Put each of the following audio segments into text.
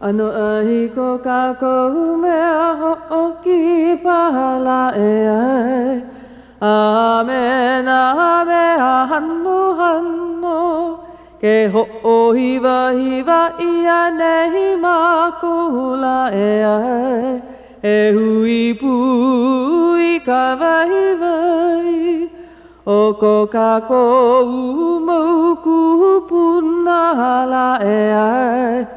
ʻAnoʻai ko kākou mea hoʻokipa lā e ʻae, A me nā mea hanohano, Ke hoʻohiwahiwa ʻia nei mākou lā e ʻae, E hui pū i ka waiwai o ko kākou mau kūpuna lā e ʻae,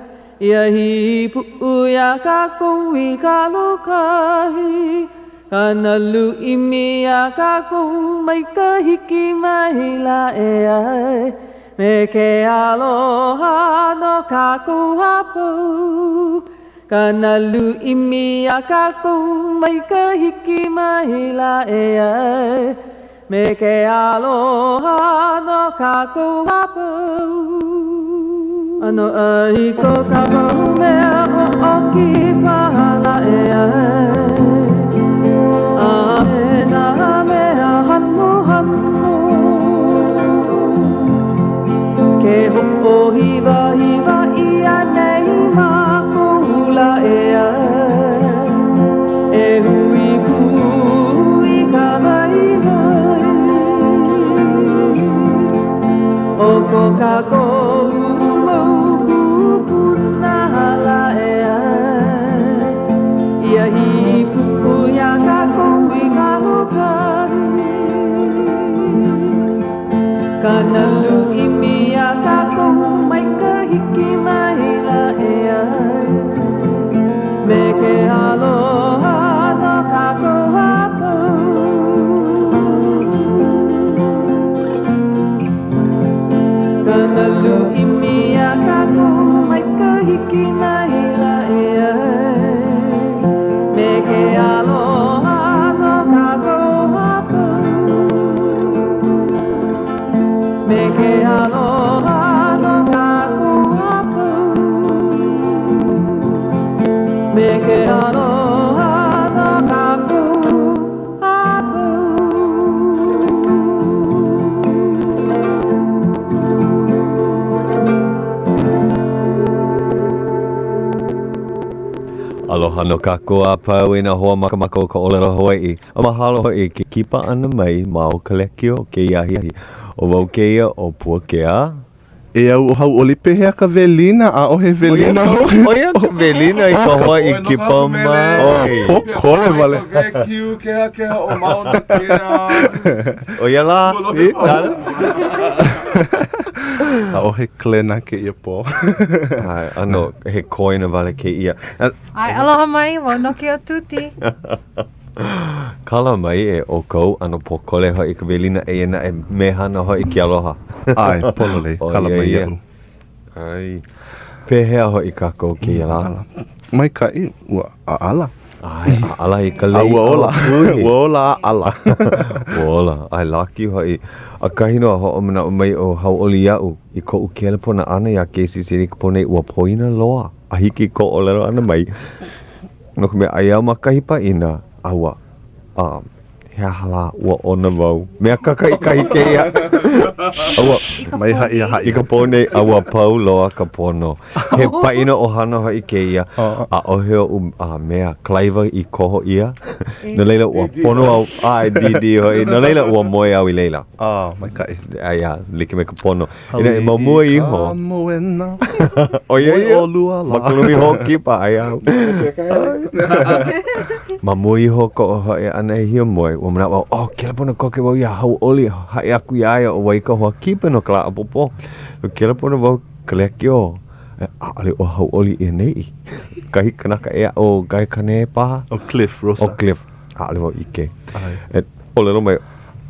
Ia hīpuʻu iā kākou i ka lōkahi, Ka nalu ʻimi iā kākou mai ka hiki mai lā e ʻae, Me ke aloha no kākou a pau, Ka nalu ʻimi iā kākou mai ka hiki mai lā e ʻae, Me ke aloha no kākou a pau. ʻAnoʻai ko kākou mea hoʻokipa lā e ʻae, A me nā mea hanohano, Ke hoʻohiwahiwa ʻia nei mākou lā e ʻae, E hui pū i ka waiwai o ko kākou mau kūpuna lā e ʻae, Ia hīpuʻu iā kākou i ka lōkahi. Ka nalu ʻimi iā kākou mai ka hiki mai lā e ʻae, Me ke aloha no kākou a pau. Ka nalu ʻimi iā kākou mai ka hiki mai lā e ʻae, Me ke aloha no kākou a pau. Me ke aloha no kākou a pau. Me ke aloha no kākou a pau. Aloha nō kākou a pau e nā hoa makamaka o ka ʻōlelo Hawaiʻi. A mahalo hoʻi i ke kipa ʻana mai ma o ka lekiō o kēia ahiahi. ʻO wau kēia ʻo Puakea. E au ʻo Hauʻoli, pehea ka welina? ʻAʻohe welina hoʻi. ʻO ia ka welina i ka hoa i kipa mai. Oh, pōkole wale. Ke kehakeha o Mauna Kea. ʻO ia lā, i, nāna. ʻAʻohe klena kēia pō. ʻAe, ʻano he koina wale kēia. ʻAe, aloha mai, wau nō kēia ʻo Tuti. Kala mai e ʻoukou, ʻano pōkole hoʻi ka welina eia naʻe mehana hoʻi ke aloha. ʻAe, pololei, kala mai iaʻu. ʻAe. Pehea hoʻi kākou kēia lā? Maikaʻi, ua ʻaʻala. ʻAe, ʻaʻala i ka lei. A ua ola. Ua ola a ʻaʻala. Ua ola. ʻAe, laki hoʻi. ʻAkahi nō a hoʻomanaʻo mai ʻo Hauʻoli iaʻu i koʻu kelepona ʻana iā Casey City i ka pō nei, ua poina loa a hiki i koʻu ʻōlelo ʻana mai. No ka mea, aia au ma kahi pāʻina, a ua, um, he aha lā, ua ʻona wau. Mea kakaʻikahi kēia. A ua, Mai haʻi a haʻi. I ka pō nei, a ua pau loa ka pono. He pāʻina ʻohana hoʻi kēia. ʻAʻohe oʻu uh, mea kalaiwa i koho ʻia. No laila, ua pono au, ʻae, DD hoʻi. No laila, ua moe au i laila. Oh, maikaʻi. ʻAe, ia, like me ka pono. Inā, ma mua iho. Ka moena. ʻO ia ia. ʻOlua la. Ma ka lumi hoʻokipa, aia au. Ma mua iho koʻu hoʻi ʻana e hiamoe, ua manaʻo au, oh, kelepona koke wau iā Hauʻoli, haʻi aku iā ia ʻo wai ka hoa kipa no ka lā ʻapōpō. Ua kelepona wau ka lekiō. ʻAʻole ʻo Hauʻoli i ʻaneʻi. Kahi kanaka ʻē aʻe, ʻo Guy Kane paha. ʻO Cliff Rosa. ʻO Cliff. ʻAʻole wau ʻike. E ʻōlelo mai,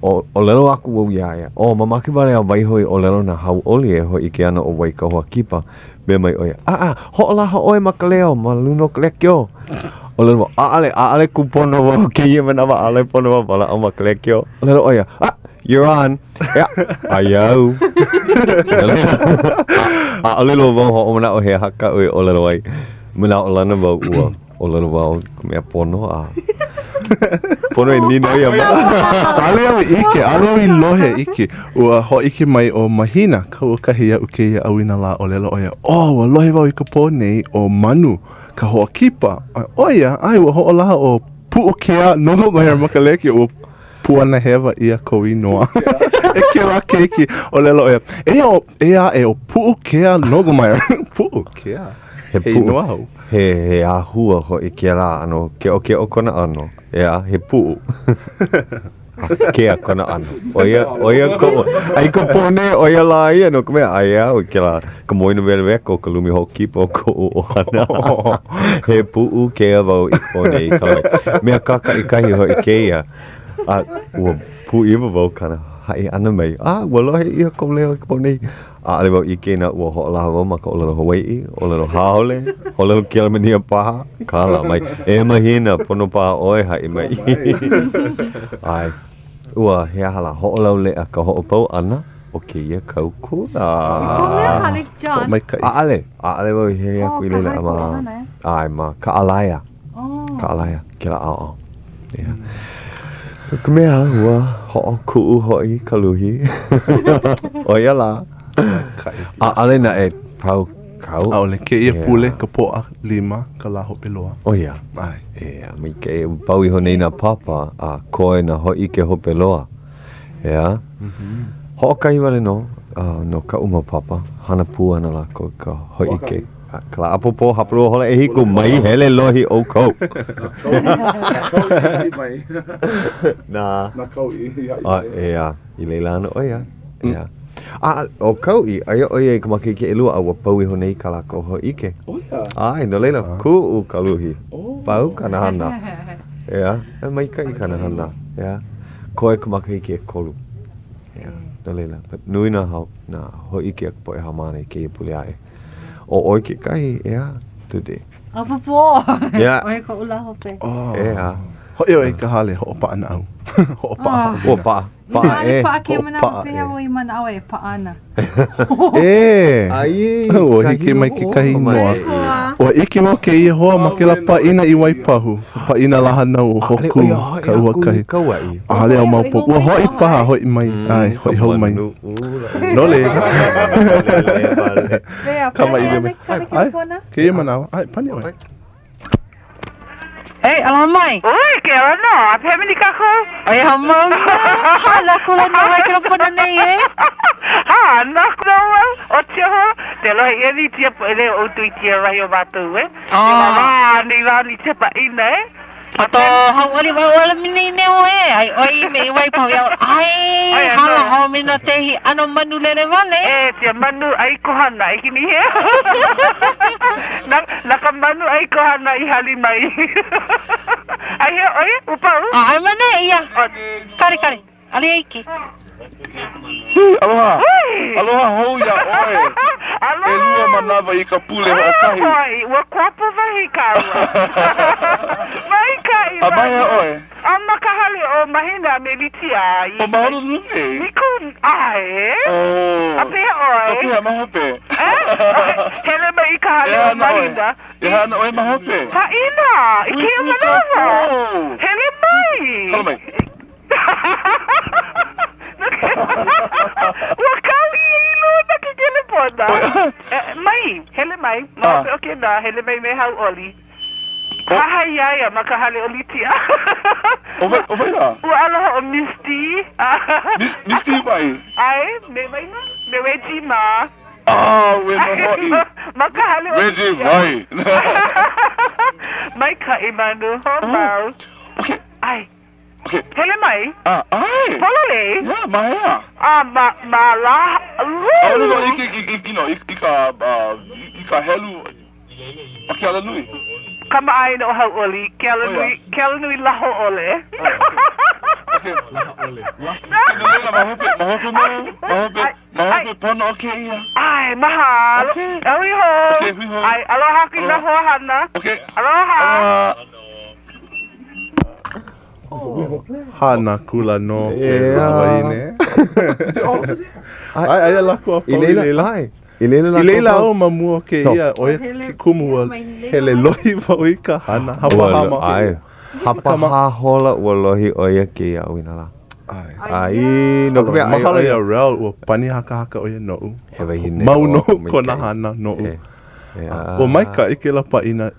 ʻōlelo aku wau iā ia, ʻO, mamake wale au waiho i ʻōlelo na Hauʻoli e hōʻike ana ʻo wai ka hoa kipa. Mea mai ʻo ia, ʻAʻa, hoʻolaha ʻoe ma ka leo ma luna o ka lekiō. ʻŌlelo wau, ʻAʻole, ʻaʻole kūpono wau kēia manawa, ʻaʻole pono wau walaʻau ma ka lekiō. ʻŌlelo ʻo ia, Ah, you're on. Ea, aia au. ʻAʻole loa wau hoʻomanaʻo he aha kaʻu e ʻōlelo ai. Manaʻolana wau ua ʻōlelo wau ka mea pono a. Pono e nīnau iā ma. ʻAʻole au i ʻike, ʻaʻole au i lohe iki. Ua hōʻike mai ʻo Mahina, Kauakahi iaʻu kēia ʻauinalā ʻōlelo ʻo ia, Oh, ua lohe wau i ka pō nei ʻo Manu ka hoa kipa. A ʻo ia, ʻae, ua hoʻolaha ʻo Puʻukea Nogelmeier ma ka lēkiō, ua puana hewa ʻia kou inoa e kēlā keiki. ʻŌlelo ʻo ia, eia ʻo, eia aʻe ʻo Puʻukea Nogelmeier. Puʻukea? He He inoa hou. He, he ʻāhua hoʻi kēlā ʻano keʻokeʻo kona ʻano. ʻEā, he puʻu. A kea kona ʻano. ʻO ia, ʻo ia koʻu. A i ka pō nei, ʻo ia lā ia no ka mea, aia au i kēlā, ka moena weleweka o ka lumi hoʻokipa o koʻu ʻohana. He puʻu kea wau i ka pō nei i ka wai. Mea kākaʻikahi hoʻi kēia. A ua pūʻiwa wau kāna haʻi ʻana mai, a ua lohe ʻia kou leo i ka pō nei. ʻAʻole wau ʻike inā ua hoʻolaha wau ma ka ʻōlelo Hawaiʻi, ʻōlelo haole, ʻōlelo Kelemania paha. Kala mai. E Mahina, pono paha ʻoe haʻi mai. ʻAe. Ua, he aha lā, hoʻolauleʻa ka hoʻopau ʻana o kēia kau kula. I kou mea hale, John? Hoʻomaikaʻi. ʻAʻole. ʻAʻole wau i hele aku i laila Oh, ka ma, hale kū ʻohana, e? ʻae, ma Kaʻalaea. Oh. Kaʻalaea, kēlā ʻaoʻao. Yeah. No ka mea, ua hoʻokuʻu hoʻi ka luhi. ʻO ia lā. ʻAʻole naʻe pau kau. ʻAʻole kēia pule ka Pōʻalima ka lā hope loa. ʻO ia. ʻAe. ʻEā, maikaʻi. Pau iho nei nā papa a koe nā hōʻike hope loa. ʻEā. Hoʻokahi wale nō no kaʻu mau papa, hana pū ana lākou i ka hōʻike. Ka lā ʻapōpō, hapalua hola ʻehiku, mai hele lohi ʻoukou. Na Kauʻi i haʻi mai. Na. Na Kauʻi i haʻi mai. ʻEā, i laila ana ʻo ia. ʻEā. A ʻo Kauʻi, aia ʻo ia i ka makahiki ʻelua a ua pau iho nei kā lākou hōʻike. ʻO ia? ʻAe, no laila, kuʻu ka luhi. Pau kāna hana. ʻEā, e maikaʻi kāna hana. ʻEā. Koe ka makahiki ʻekolu. ʻEā, no laila, nui nā, nā hōʻike a ka poʻe haumāna i kēia pule aʻe. ʻO ʻoe kekahi, ʻeā, today. ʻApōpō. Yeah. ʻO ia koʻu lā hope. Oh. ʻEā. Hoʻi ʻoe i ka hale hoʻopaʻa naʻau. Hoʻopaʻa. Oh. Ua paʻa. Paʻa ʻe. ʻe. Paʻa kēia manawa Hoʻopaʻa pehea ʻe. wau i manaʻo e paʻa ana. ʻE. Ai. Ua hiki mai kekahi inoa. Ua ʻike wau kēia hoa ma kēlā pāʻina i Waipahu. Ka pāʻina lā hānau o Hōkū, ka uakahi. ʻAʻole au maopopo. Ua hoʻi paha, hoʻi mai, ʻae, hoʻi hou mai. No laila. Kamaʻilio mai. ʻAe, kēia manawa. ʻAe, pane ʻoe. Hey, aloha mai. Ui, ke aloha nō. A pehea mini kākou? ʻOi hao mau nō. Hana akula nō wau i kēlā pono nei, e. Hana aku nō wau. ʻO tia hoa, te lohe ʻia ni tia poʻe leo o ʻoutou i tia wahi o mātou, e. Oh. Te wā ni wā ni tia paʻina, e. O to hauʻoli wau ala mini nei oe, ai ʻoe me i wai pau iau, ai, hala hou mi no tehi ʻano manu lele wale. E, tia manu ʻai kohana i kini hea. Na, na ka manu ʻai kohana i hali mai. Ai hea ʻoe, ua pau? A ai mane ia. Kare, kare. ʻAʻole iki. Aloha. Ui! Aloha hou iā ʻoe. Aloha. ʻElua manawa i ka pule hoʻokahi. Ah, hoʻi, ua kuapo wahi kāua. Maikaʻi A ma hea ʻoe? A ma ka hale o Mahina me Litia. O ma Honolulu nei? I ku, ʻae. Oh. A pehea ʻoe? So pehea ma hope? Eh? Hele mai i ka hale E o ana ʻoe. Mahina. E hana ʻoe ma hope? Pāʻina, i kēia manawa. Hele mai. Kala mai. Ua kau ʻia i luna ke kelepona. Mai, hele mai. Ma hope o kēnā, hele mai me Hauʻoli. Hahai iā ia ma ka hale o Litia. ʻO wai, ʻo wai lā? Ua aloha ʻo Misty. Misty wai? ʻAe, me wai mā? Me Reggie mā. Ah, ue nō hoʻi. Ma ka hale o Reggie Litia. wai. Maikaʻi Manu, hoʻomau. Okay. ʻAe. Okay. Hele mai. Ah, ʻae. Pololei. Yeah, ma hea? A ma, ma la, ʻAʻole nō ʻike i, i, you know, i, i ka, uh, i ka helu ma ke alanui. Kamaʻāina o Hauʻoli, ke alanui, ke alanui laho ʻole. Okay. Laha ʻole. No laila, ma hope, ma hope nō, ma hope, ma hope pono o kēia. ʻAe, mahalo. Okay. E hui hou. Okay, hui hou. ʻAe, aloha aku i nā hoahana. Okay. Aloha. Aloha. Hana akula nō kēlā wahine. ʻAe, aia lākou a pau i laila. I laila I laila au ma mua o kēia, ʻo ia ke kumu ua hele lohi wau i ka hana, hapahā ma. ʻAe. Hapahā hola ua lohi ʻo ia kēia ʻauinalā. ʻAe. ʻAe, no ka mea, Mahalo iā Rell, ua pani hakahaka ʻo ia noʻu. He wahine Mau nō kona hana noʻu. E, e, a. Ua maikaʻi kēlā pāʻina.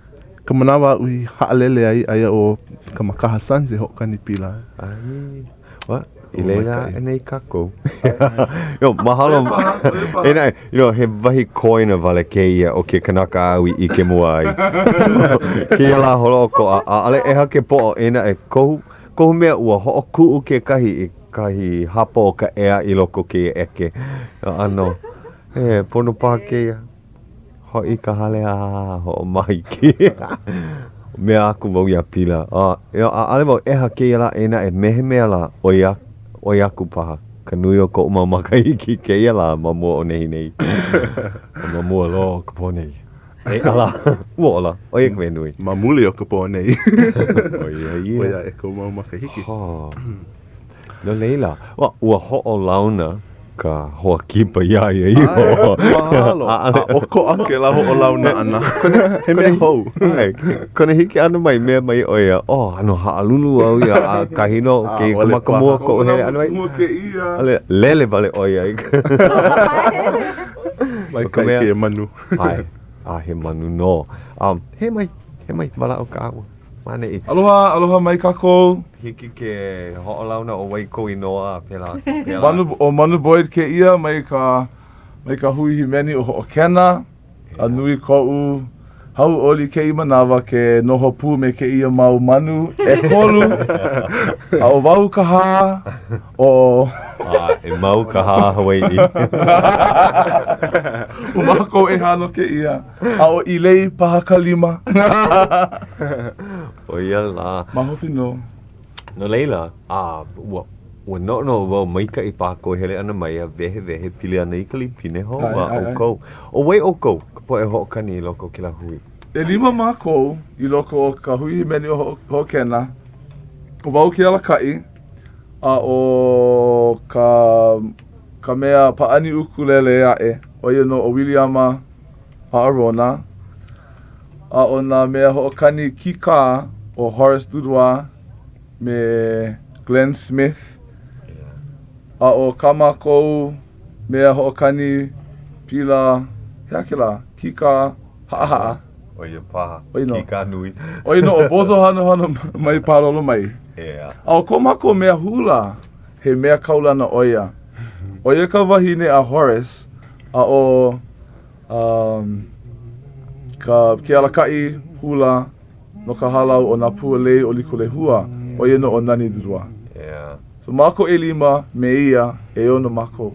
Ka manawa aʻu i haʻalele ai, aia ʻo Kamakaha Sands e hoʻokani pila. ʻAe. Well, i laila aʻe nei kākou. Yo, mahalo. E naʻe, you know, he wahi koina wale kēia o ke kanaka āu i ʻike mua ai. Kēia lā holoʻokoʻa, ʻaʻole ʻeha ke poʻo, e naʻe, kohu, kohu mea ua hoʻokuʻu kekahi i kahi hapa o ka ea i loko o kēia ʻeke. ʻAno, he pono paha kēia. Hoʻi i ka hale a hoʻomaha iki. Mea aku wau iā Pila, a, ʻaʻole wau ʻeha kēia lā, e naʻe, me he mea lā, ʻoi aku, ʻoi aku paha ka nui o koʻu mau makahiki kēia lā ma mua o nehinei. Ma mua loa o ka pō nei. E ala, ua ola, ʻo ia ka mea nui. Ma muli o ka pō nei. ʻO ia ia. ʻOi aʻe kou mau makahiki. Hō. No laila, ua hoʻolauna ka hoa kipa iā ia iho. Mahalo. A ʻokoʻa kēlā hoʻolauna ʻana. He mea hou. Kona hiki ʻana mai, mea mai ʻo ia, oh, ʻano haʻalulu au ia ʻakahi nō kēia ka makamua koʻu hele ʻana mai. ʻAʻole, lele wale ʻo ia i ka. Maikaʻi kēia manu. ʻAe, a he manu nō. He mai, he mai, walaʻau kāua. Ma ʻaneʻi. Aloha, aloha mai kākou. Hiki ke hoʻolauna ʻo wai kou inoa a pēlā aku, pēlā. Manu, ʻo Manu Boyd kēia mai ka, mai ka hui hīmeni ʻo Hoʻokena. A nui koʻu hauʻoli kēia manawa ke noho pū me kēia mau manu ʻekolu. A ʻo wau ka hā, ʻo. A e mau ka hā Hawaiʻi. ʻO mākou ʻehā nō kēia. A ʻo ʻIlei paha ka lima. ʻO ia lā. Ma hope nō. No laila, a ua, ua noʻonoʻo wau maikaʻi paha kou hele ʻana mai a wehewehe pili ana i ka lipine hou a ʻoukou. ʻO wai ʻoukou, ka poʻe hoʻokani i loko o kēlā hui? ʻElima mākou i loko o ka hui hīmeni o Hoʻokena. ʻO wau ke alakaʻi, a ʻo ka, ka mea pāʻani ʻukulele aʻe, ʻo ia nō ʻo Wiliama Aʻarona, a ʻo nā mea hoʻokani kīkā ʻo Horace Dudoit me Glenn Smith, a ʻo kā mākou mea hoʻokani pila, he aha kēlā? Kīkā haʻahaʻa. ʻO ia paha, ʻO ia nō. Kīkā nui. ʻO ia nō ʻo Bozo Hanohano mai Pālolo mai. Yeah. A ʻo ko mākou mea hula, he mea kaulana ʻo ia. ʻO ia ka wahine a Horace, a ʻo um, ka, ke alakaʻi hula no ka hālau o Nā Pua Lei o Likulehua, ʻo ia nō ʻo Nani Dudoit. Yeah. So mākou ʻelima me ia, ʻeono mākou.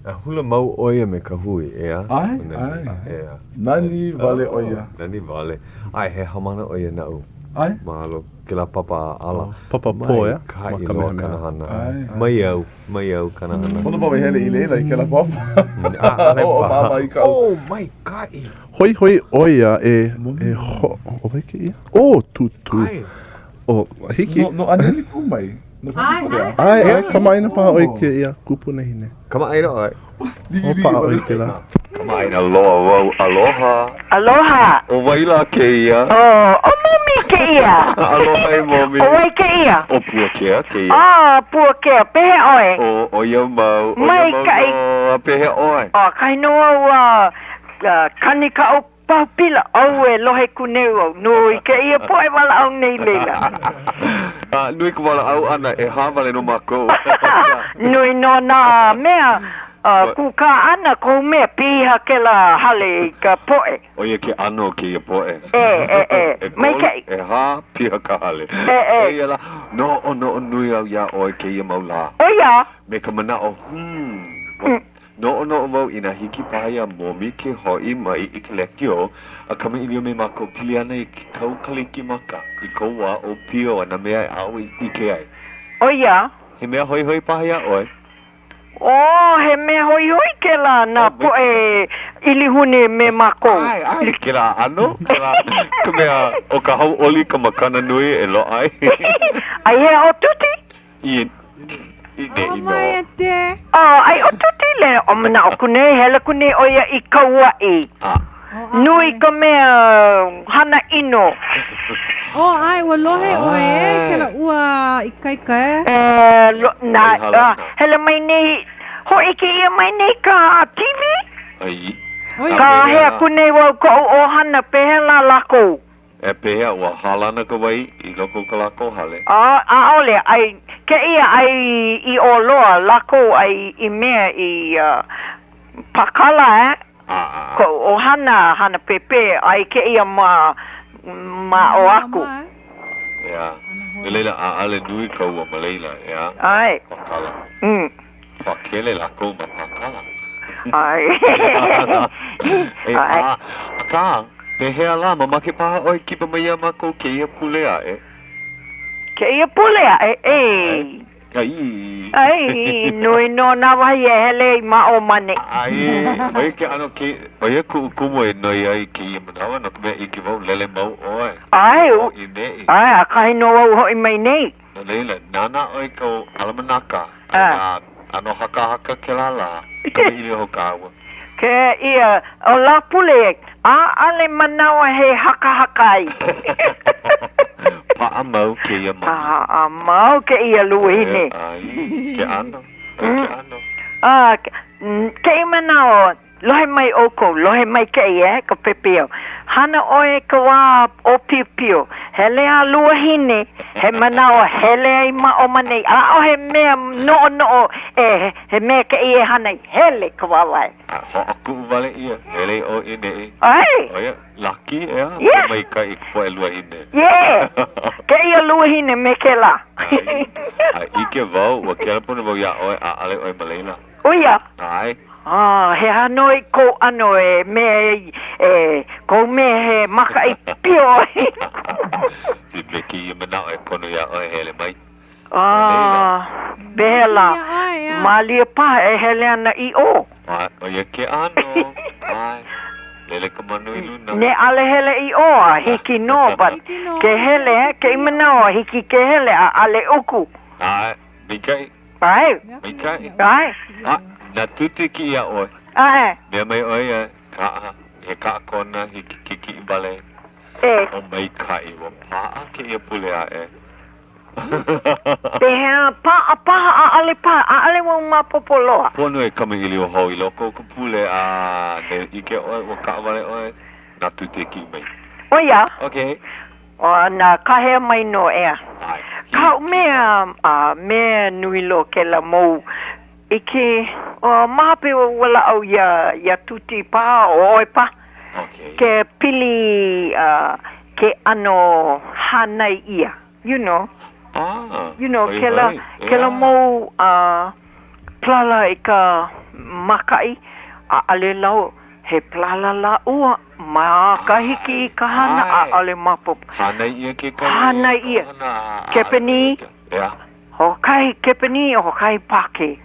A hula mau ʻo ia me ka hui, ʻeā? ʻAe, ʻae. ʻEā. Nani wale ʻo ia. Nani wale. ʻAe, he haumāna ʻo ia naʻu. ʻAe. Mahalo. Kēlā papa ala. Papa pō, ʻeā? Maikaʻi loa kāna hana. Maiau, maiau kāna hana. Pono wau e hele i laila i kēlā papa. ʻAʻole paha. Hoʻomāmā i kaʻu. Oh, maikaʻi. Hoihoi ʻo ia e, e ho, ʻo wai kēia? ʻO, Tūtū. ʻO, hiki. No, no ʻAneliku mai. No ʻAe, ʻae, kamaʻāina paha ʻoe i kēia kupunahine. Kamaʻāina ʻoe. O paʻa ʻoe i kēlā. Kamaʻāina loa wau. Aloha. Aloha. ʻO wai lā kēia? ʻO, ʻo Momi kēia. Aloha e Momi. ʻO wai kēia? ʻO Puakea kēia. Oh, Puakea, pehea ʻoe? ʻO, ʻo ia mau, ʻo ia mau Maikaʻi. nō. A pehea ʻoe? ʻO, ʻakahi nō au a kani kaʻu Pahu pila, ʻAuē, lohe kūneu au, nui kēia poʻe walaʻau nei laila. A nui ka walaʻau ʻana, ʻehā wale nō mākou. Nui nō nā mea kūkā ʻana, kohu mea, piha kēlā hale i ka poʻe. ʻO ia ke ʻano o kēia poʻe. E, e, e, maikaʻi. ʻEkolu, ʻehā, piha ka hale. E, e. Eia lā, noʻonoʻo nui au iā ʻoe kēia mau lā. ʻO ia? Me ka manaʻo, hmm, Noʻonoʻo wau inā hiki paha iā Momi ke hoʻi mai i ka lekiō a kamaʻilio me mākou pili ana i ke kau Kalikimaka i kou wā ʻōpio a nā mea āu i ʻike ai. ʻO ia? He mea hoihoi paha iā ʻoe? Oh, he mea hoihoi kēlā nā poʻe ʻilihune me mākou. ʻAe, ʻae, kēlā ʻano, kēlā ka mea ʻo ka hauʻoli ka makana nui e loaʻa ai. Ai hea ʻo Tuti? I, i nei nō. Oh, ai ʻo Tuti le, o manaʻo aku nei, hele aku nei ʻo ia i Kauaʻi. Nui ka mea hana ʻino. Oh, ʻae, ua lohe ʻoe e, kela ua ikaika e. E, lo, na, Ai hala. hele mai nei, hōʻike ʻia mai nei ka TV? Ai. ʻO ia. Kāhea aku nei wau koʻu ʻohana, pehea lā lākou? E pehea, ua hālana ka wai i loko o ka lākou hale? A, ʻaʻole, ʻai, kēia ʻai i ʻō loa, lākou ʻai i mea i pākala, eh? Koʻu ʻohana hana pēpē, ʻai kēia ma, ma ʻō aku. ʻEā. No laila, ʻaʻale nui ka ua ma laila, ʻeā? ʻAe. Pākala. Pakele lākou ma Pākala. ʻAe. E, a, akā, pehea lā, mamake paha ʻoe kipa mai iā mākou kēia pule aʻe? Kēia pule aʻe, e. Ai. Ai, nui nō nā wahi e hele ai ma ʻō ma ʻaneʻi. Ai, ʻo ia ke ʻano ke, ʻo ia kuʻu kumu e noi ai i kēia manawa, no ka mea ʻike wau, lele mau ʻoe. ʻAe, ʻO i neʻi. ʻAe, ʻakahi nō au hoʻi mai nei. No laila, nānā ʻoe i kou ʻalamanaka, a nā ʻano hakahaka kēlā lā, kamaʻilio hou kāua. Kēia, ʻo Lāpule, ʻaʻale manawa he hakahaka ai. Paʻa mau kēia manu. Paʻa mau kēia luahine. Ai, ke ʻano, ke ʻano. A, kēia manawa, Lohe mai ʻoukou, lohe mai kēia e ka pepeiao. Hana ʻoe i ka wā ʻōpiopio, hele a luahine, he manawa hele ai ma ʻō ma ʻaneʻi, ʻaʻohe mea noʻonoʻo e he mea kēia e hana ai, hele ka wāwae. A hoʻokuʻu wale ʻia, hele i ʻō i ʻaneʻi. ʻAe. ʻO ia, laki, ʻeā, Yeah. maikaʻi ka poʻe luahine. Yeah! Kēia luahine me kēlā. ʻAe. A ʻike wau, ua kelepona wau iā ʻoe, ʻaʻale ʻoe ma laila. ʻO ia. ʻAe. A he aha nō i kou ʻano e mea ai e kou mea he mākaʻi pio ai? I me kēia manaʻo e kono iā ʻoe hele mai. A, pehea lā, malia paha e hele ana i ʻō. A, ʻo ia ke ʻano. ʻAe. Lele ka manu i luna. Ne ʻale hele i ʻō a hiki nō, but ke hele, kēia manawa hiki ke hele a ʻale uku. ʻAe, maikaʻi. ʻAe. Maikaʻi. ʻAe. A, na Tūtū kiʻi iā ʻoe. ʻAe. Mea mai ʻo ia, kaʻa, he kaʻa kona, hiki ke kiʻi wale. E. O maikaʻi, ua paʻa kēia pule aʻe. Pehea, paʻa paha, ʻaʻale paha, ʻaʻale wau maopopo loa. Pono e kamaʻilio hou i loko o ka pule, a ne ʻike ʻoe, ua kaʻawale ʻoe, na Tūtū e kiʻi mai. ʻO ia. Okay. ʻO na kāhea mai nō, ʻeā. ʻAe. Kaʻu mea, a mea nui loa kēlā mau ʻike, ʻo ma hope o ua lāʻau iā, iā Tūtī paha, ʻo ʻoe paha, Okay. ke pili a ke ʻano hānai ʻia, you know. Ah, You know, hoi kēlā, hoi, kēlā ʻeā. mau a palala i ka mākaʻi, ʻaʻale lau, He palala lāua ma ka hiki i ka hana, ʻaʻole maopopo. Hānai ʻia kekahi. Hānai ʻia. Kepanī. ʻEā. Hoʻokahi Kepanī, hoʻokahi Pākē.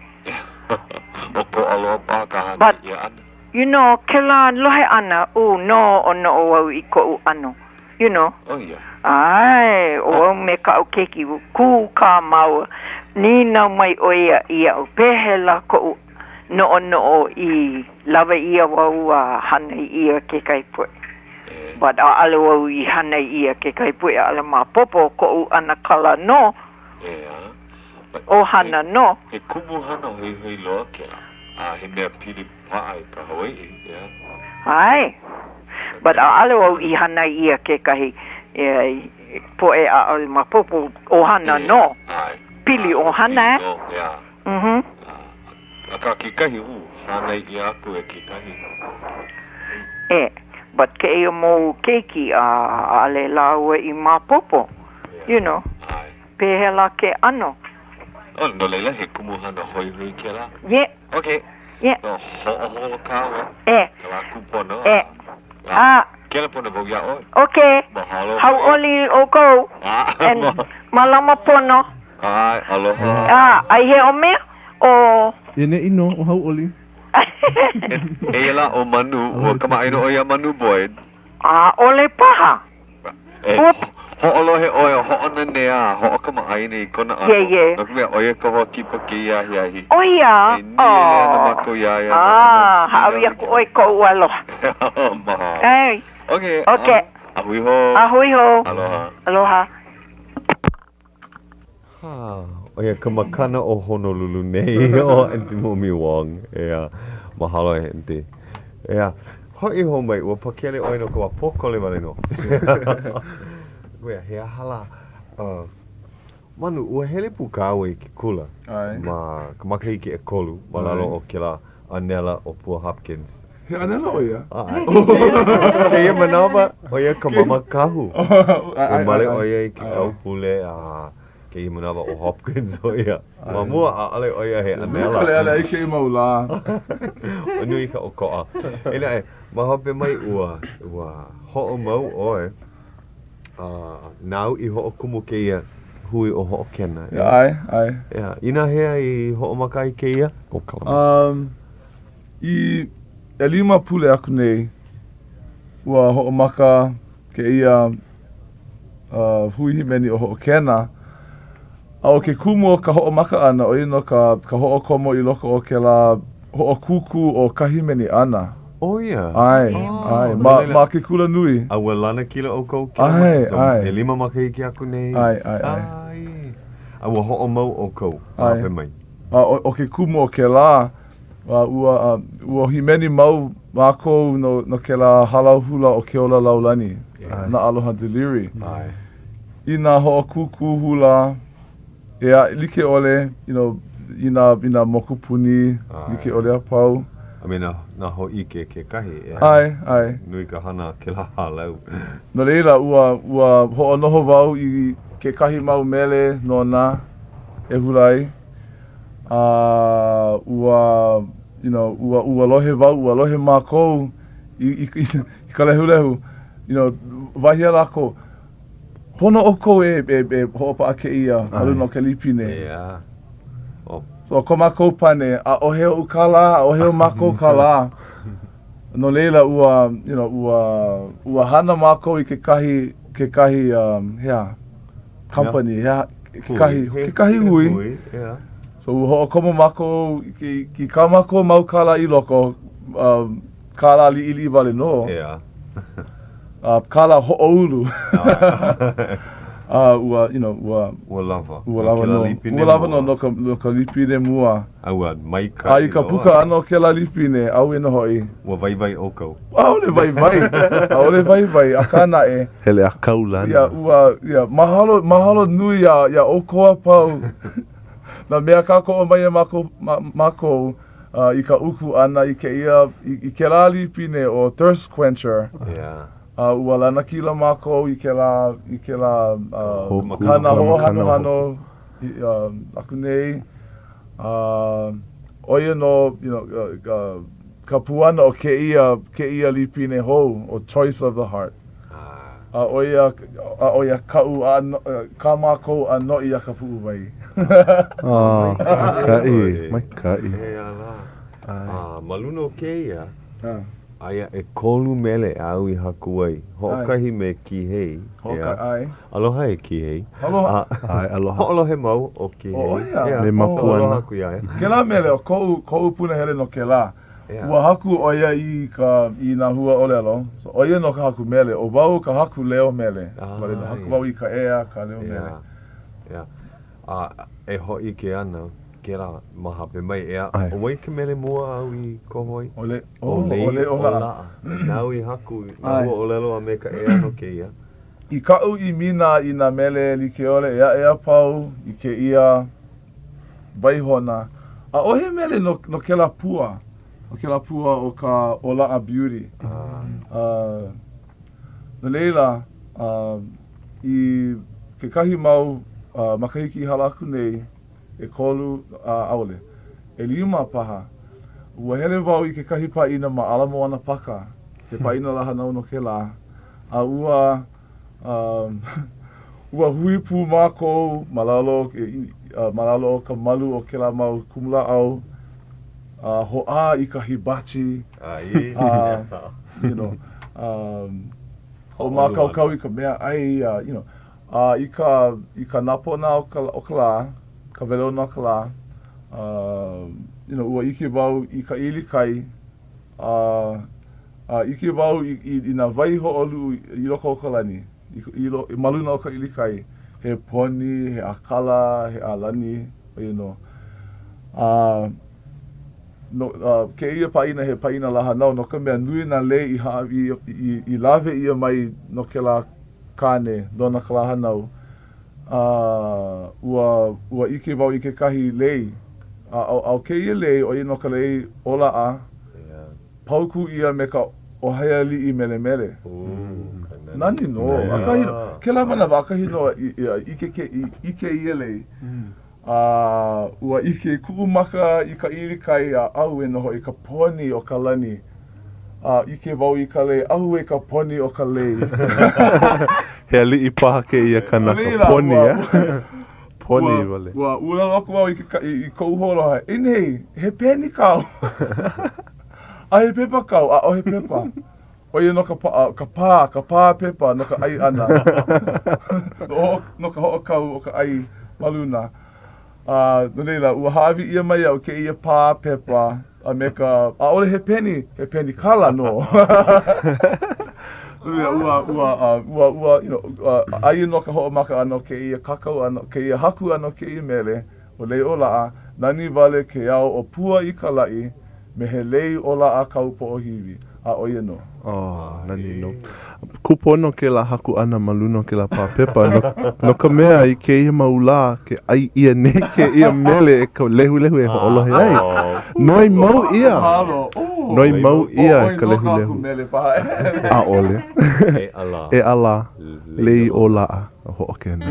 ʻOkoʻa loa paha ka hānai ʻia ʻana. You know, kēlā lohe ʻana, ʻū, noʻonoʻo au i koʻu ʻano, you know. Oh, yeah. ʻAe, ʻo au me kaʻu keiki, kūkā māua, nīnau mai ʻo ia iaʻu, pehea lā koʻu noʻonoʻo i lawe ʻia wau a hānai ʻia kekahi poʻe. But ʻaʻale wau i hānai ʻia kekahi poʻe, ʻaʻole maopopo koʻu ʻanakala nō, ʻohana nō. He kumuhana hoihoi loa kēlā, a he mea pili paʻa i ka Hawaiʻi, ʻeā? ʻAe. But ʻaʻale wau i hānai ʻia kekahi poʻe ʻaʻole maopopo ʻohana nō. Pili ʻohana, ʻe? Mhm. Akā kekahi, ū, hānai ʻia aku e kekahi. E, but kēia mau keiki, a ʻaʻale lāua i maopopo, you know, pehea lā ke ʻano. Oh, no laila, he kumuhana hoihoi kēlā. Yeah. Okay. Yeah. So, hoʻoholo kāua. E. Ka lā kūpono. E. A. Kelepona wau iā ʻoe. Okay. Mahalo. Hauʻoli ʻoukou. And mālama pono. ʻAe, aloha. A, ai he o mea, ʻo. I neʻi nō ʻo Hauʻoli. Eia lā ʻo Manu, ua kamaʻāina ʻoe iā Manu Boyd. ʻAʻole paha. E hoʻolohe ʻoe, hoʻonanea, hoʻokamaʻāina i kona ʻano. Yeah, yeah. No ka mea, ʻo ia ka hoa kipa kēia ahiahi. ʻO ia? E nīele ana mākou iā ia. Ah, hāʻawi aku ʻoe i koʻu aloha. Mahalo. ʻAe. Okay. Okay. hui hou. A hui hou. Aloha. Aloha. Ha, ʻo ia ka makana o Honolulu nei, ʻo Aunty Momi Wong. ʻEā, mahalo e Aunty. ʻEā, hoʻi hou mai, ua pakele ʻoe no ka wā pōkole wale nō. ʻEā, he aha lā? Uh, Manu, ua hele pū kāua i ke kula ma ka makahiki ʻekolu ma lalo o kēlā ʻanela ʻo Pua Hopkins. He ʻanela ʻo ia? ʻAe. Kēia manawa, ʻo ia ka mama kahu. Ua male ʻo ia i ke kaupule a kēia manawa ʻo Hopkins ʻo ia. Ma mua, ʻaʻole ʻo ia he ʻanela. Nui ka leʻaleʻa i kēia mau lā. Nui ka ʻokoʻa. Eia naʻe, ma hope mai ua, ua hoʻomau ʻoe. A nāu i hoʻokumu kēia hui ʻo Hoʻokena, ʻeā? ʻAe, ʻae. ʻEā, inahea i hoʻomaka ai kēia? ʻO ka. Um, i ʻelima pule aku nei, ua hoʻomaka kēia uh, hui hīmeni ʻo Hoʻokena. A ʻo ke kumu o ka hoʻomaka ʻana, ʻo ia nō ka, ka hoʻokomo i loko o kēlā hoʻokūkū o ka hīmeni ʻana. ʻO ia? ʻAe, ʻae, ma, ma ke kula nui. A ua lanakila ʻoukou kēlā ʻAe, ʻae. ʻelima makahiki aku nei? ʻAe, ʻae, ʻae. ʻAe. A ua hoʻomau ʻoukou ma hope mai? A ʻo, ʻo ke kumu o kēlā, a ua, a, ua hīmeni mau mākou no, no kēlā hālau hula ʻo Keola Laulani, na Aloha Deliri. ʻAe. I nā hoʻokūkū hula ʻē aʻe like ʻole, you know, i nā, i nā mokupuni like ʻole a pau. A me nā, nā hōʻike kekahi, ʻeā. ʻAe, ʻae. Nui ka hana a kēlā hālau. No laila, ua, ua hoʻonoho wau i kekahi mau mele nona e hula ai. A ua, you know, ua, ua lohe wau, ua lohe mākou i, i, i ka lehulehu, you know, wahi a lākou, Pono ʻoukou e, e, e hoʻopaʻa kēia ma luna o ka lipine. ʻEā. ʻO. So, ko mākou pane, ʻaʻohe oʻu kālā, ʻaʻohe o mākou kālā. No laila, ua, you know, ua, ua hana mākou i kekahi, kekahi, um, he aha, company, he aha, kekahi, kekahi hui. Hui, ʻeā. So, ua hoʻokomo mākou i, i kā mākou mau kālā i loko, um, Kālā liʻiliʻi wale nō. ʻEā. A kālā hoʻoulu. A ua, you know, ua. Ua lawa. Ua lawa nō. Ua lawa nō no ka, no ka lipine mua. A ua maikaʻi loa. A i ka puka ʻana o kēlā lipine, ʻauē nō hoʻi. Ua waiwai ʻoukou. ʻAʻole waiwai. ʻAʻole waiwai, akā naʻe. Hele a kaulana. Ia, ua, ia, mahalo, mahalo nui iā, iā ʻoukou a pau. Nā mea kākoʻo mai iā mākou, mākou. I ka uku ʻana i kēia, i kēlā lipine ʻo Thirst Quencher. A ua lanakila mākou i kēlā, i kēlā makana hoʻohanohano aku nei. A ʻo ia nō, you know, ka puana o kēia, kēia lipine hou ʻo Choice of the Heart. A ʻo ia, a ʻo ia kaʻu, kā mākou ʻanoʻi iā ka puʻuwai. Oh, maikaʻi, maikaʻi. ʻEā lā. A ma luna o kēia, aia ʻekolu mele āu i haku ai. Hoʻokahi me Kihei. ʻAe. Aloha e Kihei. Aloha. ʻAe, aloha. Hoʻolohe mau ʻo Kihei. ʻO ia. Me Mapuana. Aloha aku iā ia. Kēlā mele, ʻo koʻu, koʻu punahele nō kēlā. Ua haku ʻo ia i ka, i nā hua ʻōlelo, so ʻo ia nō ka haku mele, ʻo wau ka haku leo mele, wale nō, haku wau i ka ʻea, ka leo mele. ʻEā, a e hōʻike ana kēlā ma hope mai, ʻeā, ʻo wai ka mele mua āu i koho ai? ʻO Le, ʻo Lei o Laʻa. Nāu i haku nā hua ʻōlelo a me ka ʻea no kēia. I kaʻu ʻimina i nā mele like ʻole ʻē aʻe a pau i kēia waihona. ʻAʻohe mele no, no kēlā pua, no kēlā pua o ka ʻo Laʻa Beauty. Uh, no laila, uh, i kekahi mau uh, makahiki i hala aku nei, ʻekolu, uh, ʻaʻole, ʻelima paha, ua hele wau i kekahi pāʻina ma Ala Moana Pāka, he pāʻina lā hānau nō kēlā, a ua Um, ua hui pū mākou ma lalo, ma lalo o ka malu o kēlā mau kumulāʻau, a hoʻā i ka hibachi, a, you know, um, hoʻomākaukau i ka meaʻai, a, you know, a i ka, i ka napona o ka, o ka lā, ka weleuna o ka lā, uh, you know, ua ʻike wau i ka ʻilikai, a. A ʻike wau i, i, i nā waihoʻoluʻu i loko o ka lani, i, i, lo, ma luna o ka ʻilikai, he poni, he ʻākala, he ʻālani, ʻo ia nō. A no a kēia pāʻina he pāʻina lā hānau no ka mea nui nā lei i hāʻawi i, i lawe ʻia mai no kēlā kāne nona ka lā hānau. A ua, ua ʻike wau i kekahi lei, a, a, a ʻo kēia lei, ʻo ia nō ka lei o Laʻa, Paukū ʻia me ka ʻōhai aliʻi melemele. Nani nō. ʻAkahi nō. Kēlā manawa, ʻakahi nō i ʻike ke, i ʻike ia lei. A ua ʻike kuʻu maka i ka ʻilikai a ʻauē nō hoʻi ka poni o ka lani. A ʻike wau i ka lei, ʻauē ka poni o ka lei. He aliʻi paha kēia kanaka poni, a? Poni wale. Ua ʻōlelo aku wau i ke, i koʻu hoaaloha, E nei, he peni kau. A he pepa kau, ʻaʻohe pepa. ʻO ia nō ka pā, ka pā, ka pā pepa no ka ʻai ʻana. No ka hoʻokau o ka ʻai ma luna. A no laila, ua hāʻawi ʻia mai iaʻu kēia pā pepa a me ka, ʻaʻole he peni, he penikala nō. No laila, ua, ua, ua, ua, you know, aia nō ka hoʻomaka ʻana o kēia kākau ʻana, kēia haku ʻana o kēia mele, ʻo Lei o Laʻa, nani wale ke ao ʻōpua i ka laʻi, me he lei o Laʻa kau poʻohiwi, a ʻo ia nō. Oh, nani nō. Kūpono kēlā haku ʻana ma luna o kēlā pā pepa, no, no ka mea, i kēia mau lā, ke ʻai ʻia nei kēia mele e ka lehulehu e hoʻolohe ai. Noi mau ʻia. Noi mau ʻia e ka lehulehu. ʻAʻole. E ala. Lei o Laʻa. Hoʻokena.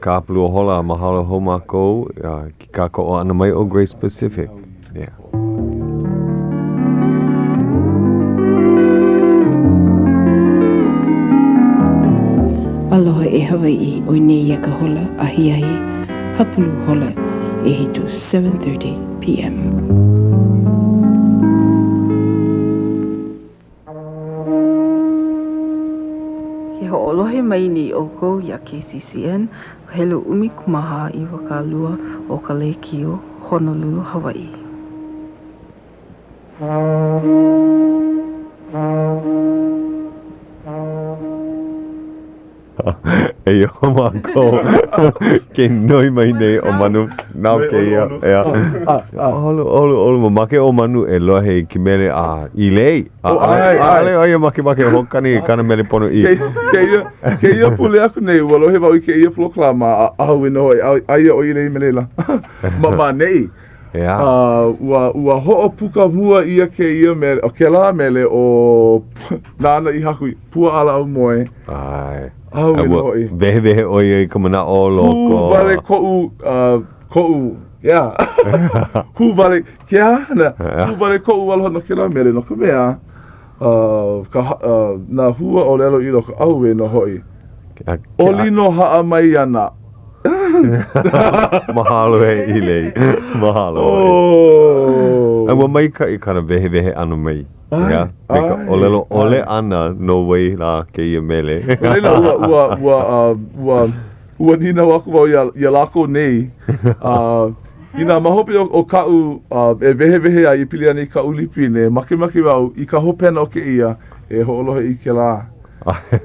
ka hapalua hola, mahalo hou mākou i ke kākoʻo ʻana mai o Grace Pacific. Yeah. Aloha e Hawaiʻi, ʻoi nei ia ka hola ahiahi hapulu hola ʻehitu, 7:30 PM. Ke hoʻolohe mai nei ʻoukou iā KCCN, ka helu 14 20 o ka lēkiō Honolulu, Hawaiʻi. Eia mākou ke noi mai nei ʻo Manu na kēia ʻeā. ʻOlu, ʻolu, ʻolu, mamake ʻo Manu e lohe i ke mele a ʻĪlei. ʻAʻole ʻo ia makemake e hoʻokani i kāna mele ponoʻī. Kēia, kēia pule aku nei, ua lohe wau i kēia polokalama a ʻauwe nō hoʻi, aia ʻo ʻĪlei ma laila. Ma maneʻi. ʻEā. A ua, ua hoʻopuka mua ʻia kēia mele, ʻo kēlā mele ʻo nāna i haku Pua ʻAla Aumoe. ʻAe. ʻAuwe nō hoʻi. Wehewehe ʻo ia i ka manaʻo o loko. Hū wale koʻu, uh, koʻu, yeah. Hū wale, ke ana, hū wale koʻu aloha no kēlā mele, no ka mea, uh, ka, uh, nā hua ʻōlelo i loko, ʻauwe nō hoʻi. ʻOli nō haʻa mai ana. Mahalo e ʻĪlei. Mahalo. Oh. A ua maikaʻi kāna wehewehe ʻana mai. ʻEā? Me ka ʻōlelo ʻole ʻana no wai lā kēia mele. No laila, ua, ua, ua, uh, ua, ua nīnau aku wau iā, iā lākou nei, uh, inā ma hope o, o kaʻu uh, e wehewehe ai e pili ana i kaʻu lipine, makemake wau i ka hopena o kēia e hoʻolohe i kēlā.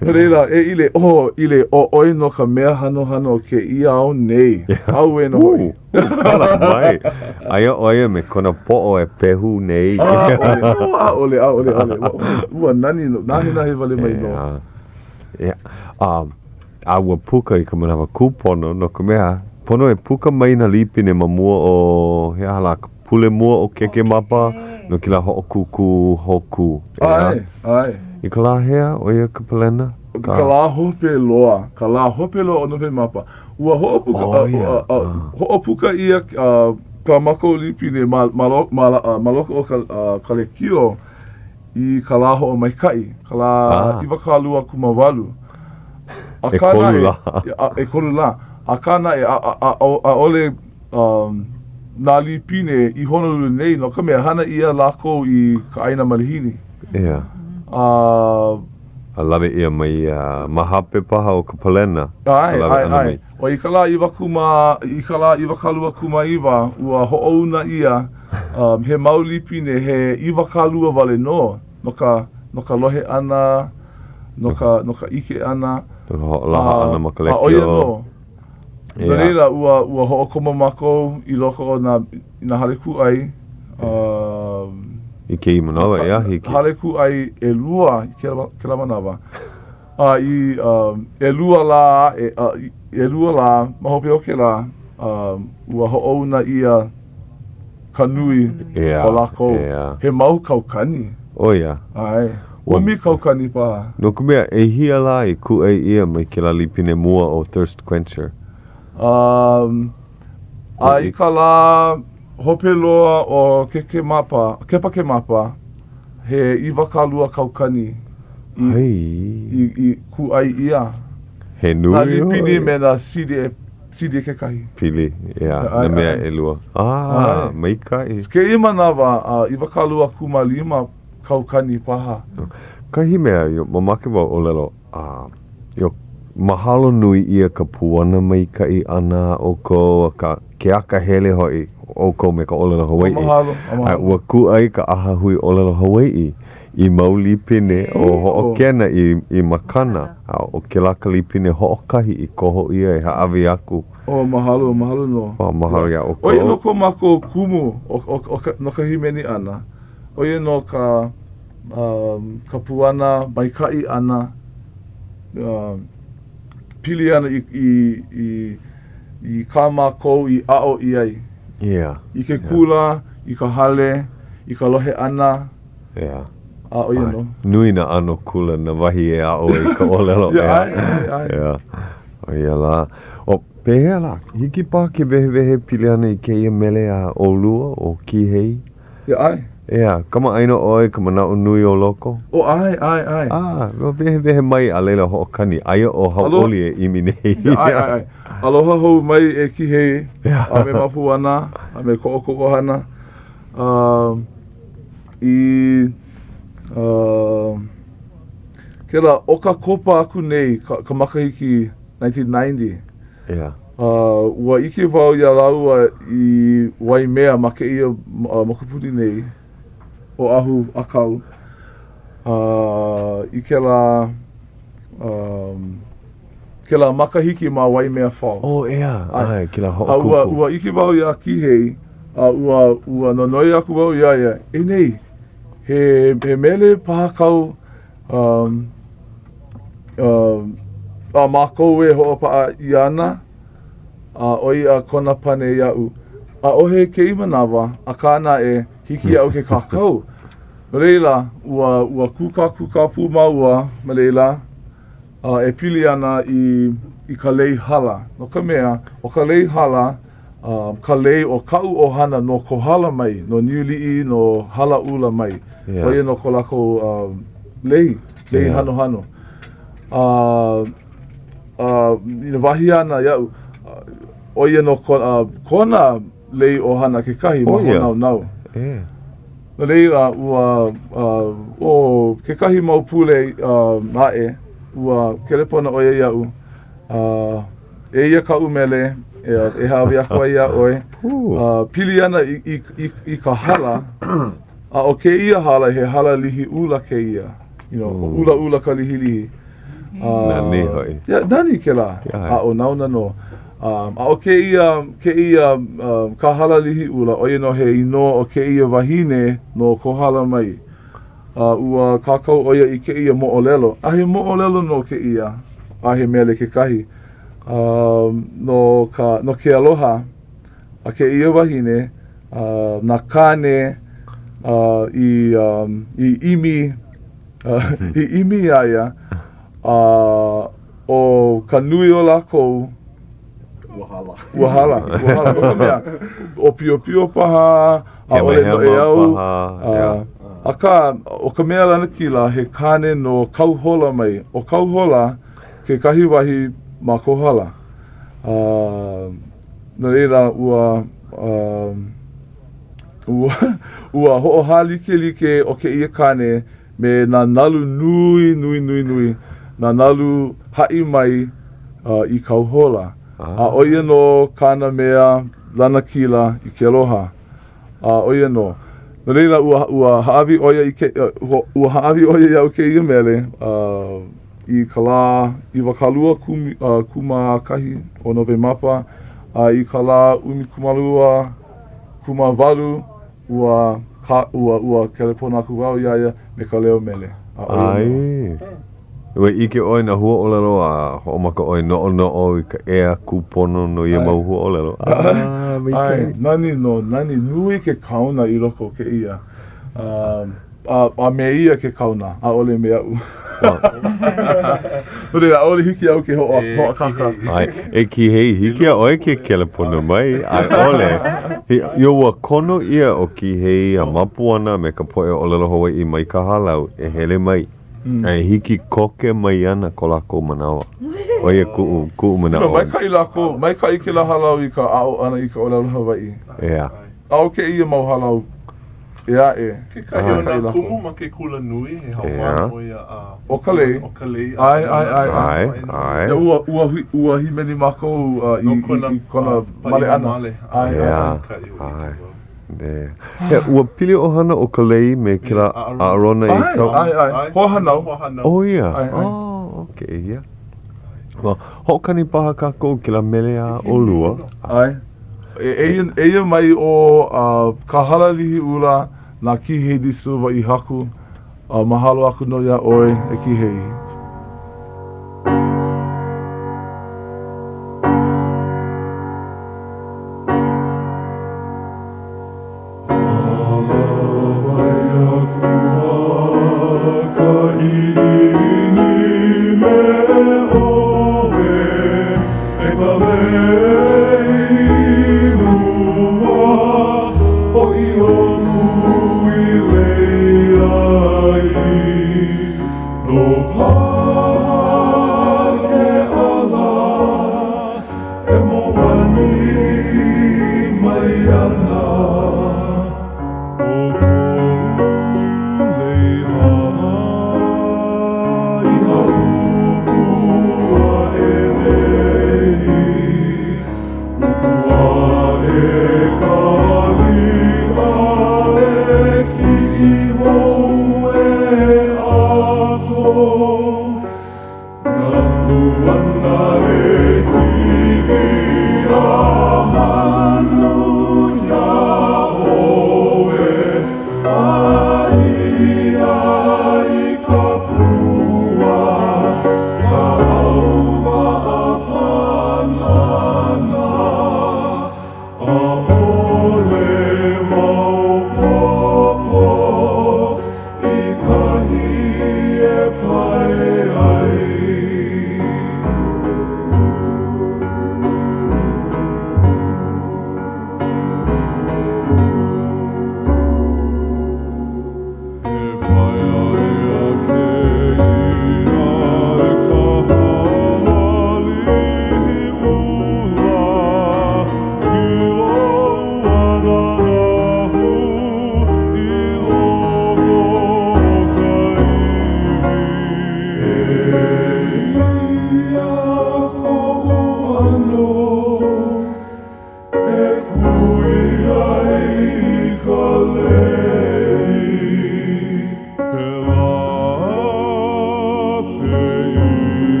No laila, e ʻĪlei, oh, ʻĪlei, ʻo ʻoe nō ka mea hanohano o kēia ao nei. Auē nō hoʻi. Kala mai. Aia ʻo ia me kona poʻo e pehu nei. ʻAʻole, ʻaʻole, ʻaʻole, ʻaʻole. Ua nani nō, nahenahe wale mai nō. Yeah. A ua puka i ka manawa kūpono, no ka mea, pono e puka mai nā līpine ma mua o, he aha lā, ka pule mua o Kēkēmapa no kēlā hoʻokūkū hōkū, ʻeā? ʻAe, ʻae. I ka lā hea, ʻo ia ka palena? Ka lā hope loa, ka lā hope loa o Nowemapa. Ua hoʻopuka, ʻO ia. hoʻopuka ʻia kā mākou līpine ma, ma, ma, ma loko o ka, ka lekiō i ka lā hoʻomaikaʻi, ka lā 28. Akā ʻEkolu lā. ʻEkolu lā. Akā naʻe, ʻaʻole nā līpine i Honolulu nei, no ka mea, hana ʻia lākou i ka ʻāina malihini. ʻEā. A. A lawe ʻia mai ia ma hope paha o ka palena. ʻAe, ʻae, ʻae. ʻO i ka lā iwakūmā, i ka lā 29, ua hoʻouna ʻia he mau līpine he 20 wale nō no ka, no ka lohe ʻana, no ka, no ka ʻike ʻana. No ka hoʻolaha ʻana ma ka lekiō. A ʻo ia nō. No laila, ua, ua hoʻokomo mākou i loko o nā, i nā hale kūʻai, I kēia manawa, ʻeā, hiki. Hale kūʻai ʻelua i kēlā, kēlā manawa. A i ʻelua lā aʻe, a i ʻelua lā ma hope o kēlā, ua hoʻouna ʻia ka nui o lākou, he mau kaukani. ʻO ia. ʻAe. ʻUmi kaukani paha. No ka mea, ʻehia lā i kūʻai ʻia mai kēlā līpine mua o Thirst Quencher? Um, a i ka lā hope loa o Kekemapa, Kepakemapa, he 20 kaukani i, i, i kūʻai ʻia. He nui Nā līpine me nā CD CD kekahi. Pili, ʻeā, nā mea ʻelua. Ah, maikaʻi. Kēia manawa, 25 kaukani paha. Kahi mea, io, mamake wau ʻōlelo, a, io, mahalo nui ʻia ka puana maikaʻi ʻana a ʻoukou, a ka, ke akahele hoʻi ʻoukou me ka ʻōlelo Hawaiʻi. Mahalo, mahalo. A ua kūʻai ka ʻAhahui ʻŌlelo Hawaiʻi i mau līpine o Hoʻokena i, i makana, a ʻo kēlā ka līpine hoʻokahi i koho ʻia e hāʻawi aku. Oh, mahalo, mahalo nō. Oh, mahalo iā ʻoukou. ʻO ia nō ko mākou kumu o, o, o ka, no ka hīmeni ʻana. ʻO ia nō ka, um, ka puana maikaʻi ʻana, um, pili ana i, i, i, i kā mākou i aʻo ʻia ai. Yeah. I ke kula, i ka hale, i ka lohe ʻana. ʻEā. A ʻo ia nō. Nui nā ʻano kula nā wahi e aʻo ai i ka ʻōlelo, ʻeā. ʻAe, ʻae, ʻae. ʻEā. ʻO ia lā. ʻO. Pehea lā, hiki paha ke wehewehe pili ana i kēia mele a ʻolua ʻo Kihei? Yeah, ʻae. ʻEā, kamaʻāina ʻoe ka manaʻo nui o loko? Oh, ʻae, ʻae, ʻae. Ah, ua wehewehe mai a laila hoʻokani, aia ʻo Hauʻoli e ʻimi nei. Yeah, ʻae, ʻae, ʻae. Aloha hou mai e Kihei, a me Mapuana, a me ko ʻoukou ʻohana. Uh, i, uh, kēlā, ʻOkakopa aku nei, ka, ka makahiki 1990. Yeah. Ua ʻike wau iā lāua i Waimea ma kēia mokupuni nei, Oʻahu ʻĀkau, i kēlā, kēlā makahiki ma Waimea Falls. Oh, ʻeā, ʻae, kēlā hoʻokūkū. A ua ʻike wau iā Kihei, a ua, ua nonoi aku wau iā ia, e nei, he, he mele paha kāu, Um, um, a mākou e hoʻopaʻa ʻia ana, a ʻo ia kona pane iaʻu, ʻAʻohe kēia manawa, akā naʻe, hiki iaʻu ke kākau. No laila, ua, ua kūkākūkā pū māua ma laila, a e pili ana i, i ka lei hala. No ka mea, ʻo ka lei hala, um, ka lei o kaʻu ʻohana no Kohala mai, no Niuliʻi, no Halaʻula mai. Yeah. ʻO ia nō ko lākou um, lei, lei yeah. hanohano. Uh, uh, wahi āna iaʻu, ʻo ia nō kona, uh, kona lei ʻohana kekahi ma Hōnaunau. Yeah. No laila, ua, uh, ʻo kekahi mau pule uh, aʻe, ua kelepona ʻo ia iaʻu, uh, Eia kaʻu mele e hāʻawi aku ai iā ʻoe, pili ana i ka hala, a ʻo kēia hala, he hala lihi ʻula kēia, you know, ʻulaʻula ka lihilihi. Nani hoʻi. Yeah, nani kēlā, a ʻo nauna nō. A ʻo kēia, kēia, ka hala lihi ʻula, ʻo ia nō he inoa o kēia wahine no Kohala mai. A ua kākau ʻo ia i kēia moʻolelo, a he moʻolelo nō kēia, a he mele kekahi, no ka, no ke aloha a kēia wahine, nā kāne i, i ʻimi, i ʻimi iā ia, a ʻo ka nui o lākou, Ua hala. Ua hala, ua hala. No ka mea, ʻōpiopio paha, ʻaʻole noʻeau. Akā, ʻo ka mea lanakila, he kāne no Kauhola mai. ʻO Kauhola kekahi wahi ma Kohala. No laila, ua, ua, ua hoʻohālikelike ʻo kēia kāne me nā nalu nui, nui, nui, nui, nā nalu haʻi mai i Kauhola. A ʻo ia nō kāna mea lanakila i ke aloha. A ʻo ia nō. No laila, ua, ua hāʻawi ʻo ia i ke, ua hāʻawi ʻo ia iaʻu kēia mele i ka lā 20 kūmākahi o Nowemapa, a i ka lā 12 kūmāwalu Ua, ka, ua, ua kelepona aku wau iā ia me ka leo mele, a ʻo ia nō. ʻAe. Ua ʻike ʻoe nā huaʻōlelo a hoʻomaka ʻoe noʻonoʻo i ka ea kūpono no ia mau huaʻōlelo. ʻAe, ʻae, nani nō, nani, nui ke kaona i loko o kēia. A, a me ia ke kaona, ʻaʻole me aʻu. No laila, ʻaʻole hiki iaʻu ke hoʻo, hoʻākāka. ʻAe, e Kihei, hiki iā ʻoe ke kelepona mai, a i ʻole, i, ua kono ʻia ʻo Kihei a Mapuana me ka poʻe ʻōlelo Hawaiʻi mai ka hālau e hele mai, a e hiki koke mai ana ko lākou manawa. ʻO ia kuʻu, kuʻu manaʻo. No, maikaʻi lākou, maikaʻi kēlā hālau i ka aʻo ʻana i ka ʻōlelo Hawaiʻi. ʻEā. A ʻo kēia mau hālau ʻē aʻe. Kekahi o nā kumu ma ke kula nui, he haumāna ʻo ia a. ʻO Kalei. ʻO Kalei. ʻAe, ʻae, ʻae. ʻAe, ʻae. Ia, ua, ua, ua hīmeni mākou i, i, i kona male ʻana. ʻAe, ʻae, ʻae. ʻAe. He, ua pili ʻohana ʻo Kalei me kēlā ʻAʻarona i kau. ʻAe, ʻae, ʻae. Hoahānau. ʻO ia. ʻAe, ʻae. Oh, okay, yeah. Well, hoʻokani paha kākou kēlā mele a ʻolua. ʻAe. Eia mai ʻo Ka Hala Lihiʻula na Kihei de Silva i haku. Mahalo aku nō iā ʻoe, e Kihei.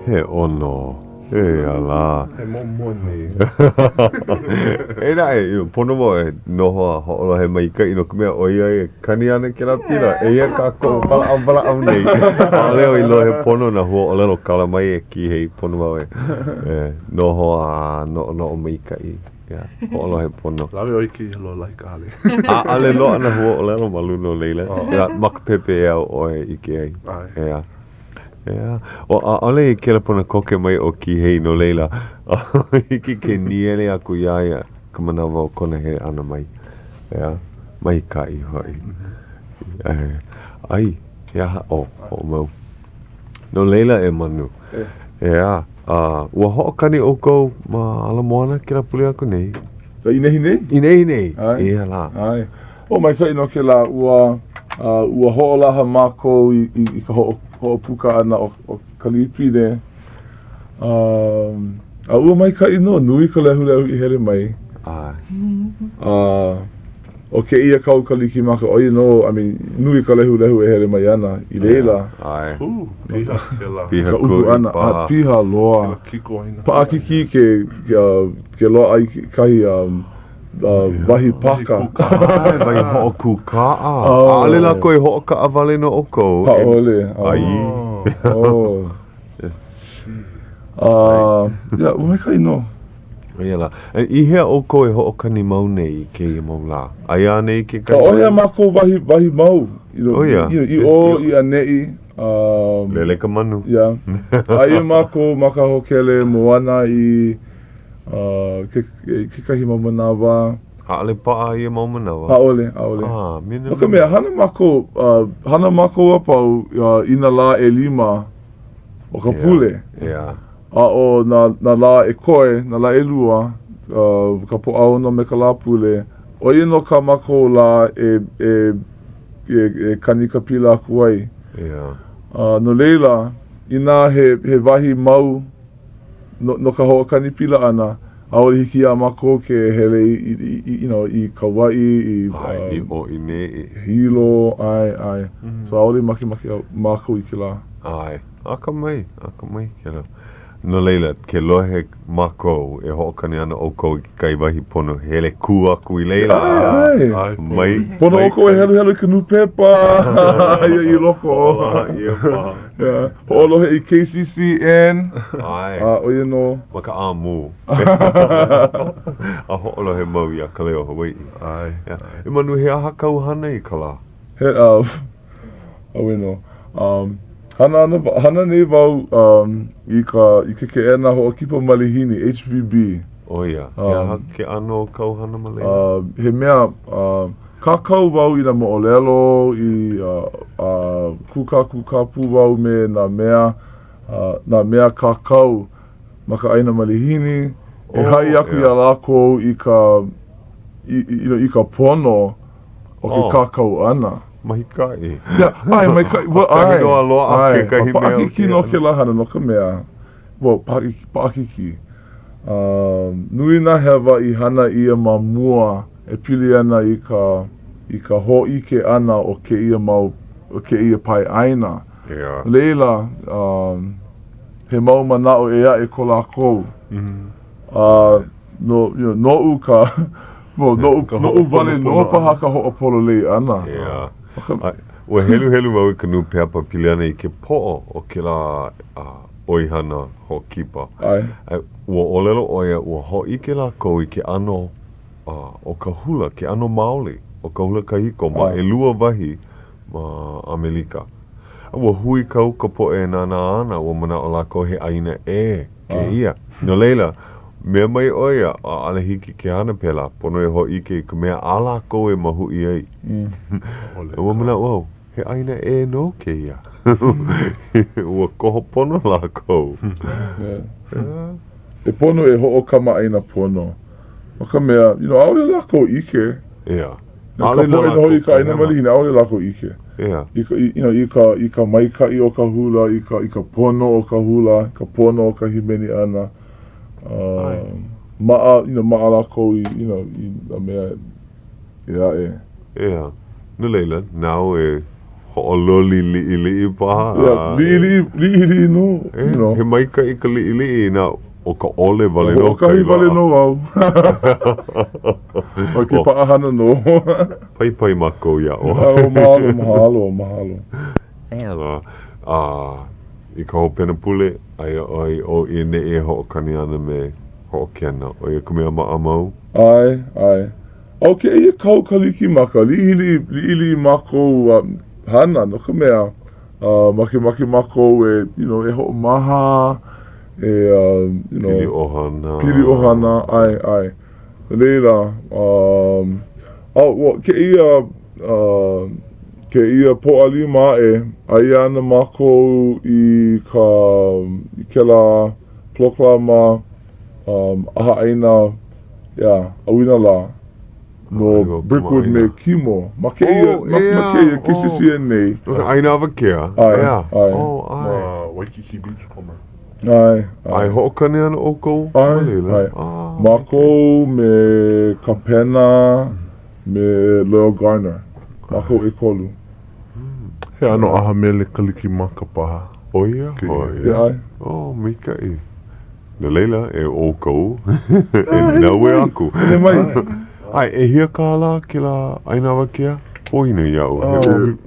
He ʻono. Eia lā. He momoni. E naʻe, you know, pono wau e noho a hoʻolohe maikaʻi no ka mea ʻoiai e kani ana kēlā pila, eia kākou walaʻau walaʻau nei. ʻAʻole au i lohe pono nā huaʻōlelo kala mai e Kīhei, pono wau e, e noho a noʻonoʻo maikaʻi, yeah, hoʻolohe pono. Lawe ʻoe i kēia lola i ka hale. ʻAʻole loaʻa nā huaʻōlelo ma luna o laila. Oh. Ma ka pepeiao ʻoe e ʻike ai. ʻAe. Yeah. ʻEā, ʻo ʻaʻole i kelepona koke mai ʻo Kīhei no laila, hiki ke nīele aku iā ia ka manawa o kona hele ʻana mai. ʻEā, maikaʻi hoʻi. ʻAi, he aha, ʻo, hoʻomau. No laila e Manu, ʻeā, a ua hoʻokani ʻoukou ma Ala Moana kēlā pule aku nei? I nehinei? I nehinei, ʻAe. ia lā. ʻAe. ʻO maikaʻi nō kēlā, ua, ua hoʻolaha mākou i, i, i ka hoʻo, hoʻopuka ʻana o, o Kalīpine. A, a ua maikaʻi nō, nui ka lehulehu i hele mai. ʻAe. A, ʻo kēia kau Kalikimaka, ʻo ia nō, I mean, nui ka lehulehu e hele mai ana i laila. ʻAe. Hū, piha kēlā. Piha Ka uku kuʻi ʻana, a paha. piha loa. Kēlā kikowaena. Paʻakikī ke, ke, ke loaʻa i kahi um, wahi pāka. ʻAe, wahi hoʻokū kaʻa. ʻAʻole lākou e hoʻokaʻawale no ʻoukou. ʻAʻole. ʻAi. Oh. A, yeah, ua maikaʻi nō. Ia lā. I hea ʻoukou e hoʻokani mau nei i kēia mau lā? Aia anei kekahi ʻAʻohe a mākou wahi, wahi mau. ʻO ia. I ʻō, i ʻaneʻi. Um, Lele ka manu. Yeah. Aia mākou ma ka hōkele Moana i uh, ke, kekahi mau manawa. ʻAʻole paʻa ia mau manawa? ʻAʻole, ʻaʻole. Ah, No ka mea, hana mākou, uh, hana mākou a pau uh, i nā lā ʻelima o ka pule. Yeah. A ʻo nā, nā lā e koe, nā lā ʻelua, uh, ka Pōʻaono me ka Lāpule, ʻo ia nō kā mākou lā e, e, e, e kani ka pila aku ai. Yeah. Uh, no laila, inā he, he wahi mau no, no ka hoʻokani pila ʻana, ʻaʻole hiki iā mākou ke hele i, i, i, you know, i Kauaʻi, i, ʻAe, i ʻō i neʻi. Hilo, ʻae, ʻae. So ʻaʻole makemake mākou i kēlā. ʻAe. Akamai, akamai kēlā. No laila, ke lohe mākou e hoʻokani ana ʻoukou i kekahi wahi pono hele kū aku i laila. ʻAe, ʻae. Mai, Pono ʻoukou e heluhelu i ka nūpepa aia i loko. Hoʻolaha ʻia paha. Yeah. Hoʻolohe i KCCN. ʻAe. A ʻo ia nō. Ma ka ʻāmū. A hoʻolohe mau iā Ka Leo Hawaiʻi. ʻAe. Yeah. E Manu, he aha kāu hana i ka lā? He, uh, ʻAuē nō. Um, hana ana, hana nei wau um, i ka, i ke keʻena hoʻokipa malihini, HVB. ʻO ia. He aha ke ʻano o kāu hana ma laila? Uh, he mea, uh, kākau wau i nā moʻolelo, i uh, uh, kūkākūkā pū wau me nā mea, uh, nā mea kākau ma ka ʻāina malihini, e Oh, haʻi aku yeah. iā lākou i ka, i, i, you know, i ka pono o ke Oh. kākau ʻana. Maikaʻi. Yeah, ʻae, maikaʻi, well, ʻAkahi ʻae, nō a loaʻa ʻae. kekahi mea o Paʻakikī kēia nō ʻano. kēlā hana no ka mea, well, paʻakikī, paʻakikī. Um, nui nā hewa i hana ʻia ma mua e pili ana i ka, i ka hōʻike ʻana o kēia mau, o kēia pae ʻāina. Yeah. Laila, um, he mau manaʻo ʻē aʻe ko lākou. A no, you know, noʻu ka, well, noʻu, Ka noʻu wale nō hoʻoponopono paha ʻana. ka hoʻopololei ʻana. Yeah. A, ua heluhelu wau i ka nūpepa pili ana i ke poʻo o kēlā ʻoihana hoʻokipa. ʻAe. A ua ʻōlelo ʻo ia, ua hōʻike lākou i ke ʻano o ka hula, ke ʻano maoli o ka hula kahiko ma ʻelua wahi ma ʻAmelika. A ua huikau ka poʻe e nānā ana, ua manaʻo lākou he ʻāina ʻē kēia. No laila, mea mai ʻo ia, ʻaʻole hiki ke hana pēlā, pono e hōʻike i ka mea a lākou e mahuʻi ai. Ua manaʻo au, he ʻāina ʻē nō kēia. Ua koho pono lākou. E pono e hoʻokamaʻāina pono. No ka mea, you know, ʻaʻole lākou ʻike. Yeah. No ka poʻe noho i ka ʻāina malihini, ʻaʻole lākou ʻike. Yeah. I ka, you know, i ka, i ka maikaʻi o ka hula, i ka, i ka pono o ka hula, i ka pono o ka hīmeni ʻana. Um, maʻa, you know, maʻa lākou i, you know, i nā mea ʻē aʻe. Yeah. No laila, nāu e. Hoʻololi liʻiliʻi paha. Yeah, liʻiliʻi, liʻiliʻi nō, you know. He maikaʻi ka liʻiliʻi inā ʻo ka ʻole wale nō kai Hoʻokahi wale nō wau. ʻO ke paʻahana nō. Paipai mākou iā ʻoe. Oh, mahalo, mahalo, mahalo. A i ka hopena pule, aia ʻoe i ʻō i ʻaneʻi e hoʻokani ana me Hoʻokena. ʻO ia ka mea maʻamau? ʻAe, ʻae. ʻO kēia kau Kalikimaka, liʻiliʻi, liʻiliʻi mākou hana, no ka mea, makemake mākou e, you know, e hoʻomaha, e, you know. Pili ʻohana. Pili ʻohana, ʻae, ʻae. No laila, um, a ua, kēia, uh, kēia Pōʻalima aʻe, aia ana mākou i ka, i kēlā polokalama, um, ʻahaʻaina, yeah, ʻauinalā no Brickwood me Kimo. Ma kēia, oh, ma, ma kēia KCCN nei. No ka ʻaina awakea. ʻAe, ʻae. Oh, ʻae. Ma Waikiki Beachcomber. ʻAe, ʻae. ʻAe, hoʻokani ana ʻoukou ma laila? ʻAe, ʻae. Mākou me Kapena me Loyal Garner. Mākou ʻekolu. He ʻano ʻaha mele Kalikimaka paha. ʻO ia hoʻi. ʻAe. Oh, maikaʻi. No laila, e ʻoukou, e naue aku. Hele mai. ʻAe, ʻehia kālā kēlā ʻaina awakea? Pōina iaʻu.